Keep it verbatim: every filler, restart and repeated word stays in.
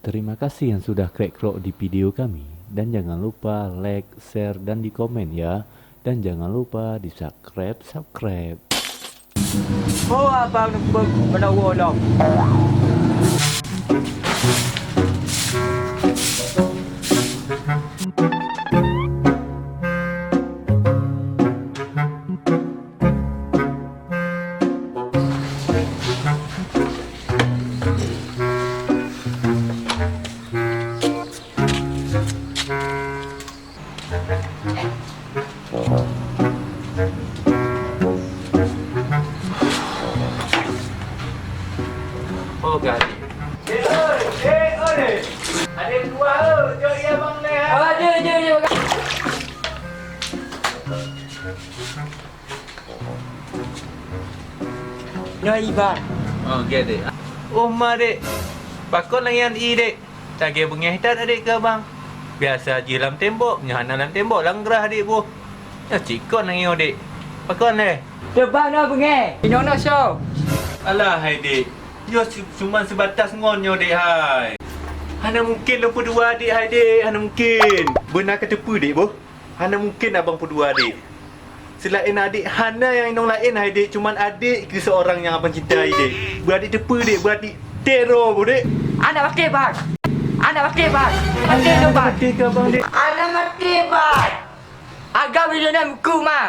Terima kasih yang sudah klik-klik di video kami. Dan jangan lupa like, share, dan di komen ya. Dan jangan lupa di subscribe, subscribe. Oh, abang menawa lom. Oh, gadis. Eh, oi, eh, oi. Ada dua, eh. Jom, ya, bang, ni, ha? Oh, ada, ada, ada. Nyoe Iban. Oh, gét, Dek. Oh, ma, Dek. Pakon nangèe i, Dek? Lagèe beungèh that, Dek, keu abang. Biasa jih lam tembok, nyoe hana lam tembok, lam grah, Dek, boh. Nyoe cikon nangèe, Dek. Pakon lé? Teubang na beungèh. Inoe na show. Alah, hai, Dek. Nyoe su-, cuma sebatas ngon nyoe, Dek, hai. Hana mungkin lôn peudua, Dek, hai, Dek. Hana mungkin. Beuna kateupeue, Dek, boh. Hana mungkin abang peudua adék. Seulaén adék hana nyang inong laén hai dék, cuman adék keuh seurang nyang abang cintai dék. Beuadék teupeue dék, beuadék tero boh dék. Aneuk maté bang. Aneuk maté bang. Maté lôn bang. Maté keu abang dék. Aneuk maté bang. Agam milioner meuku ma.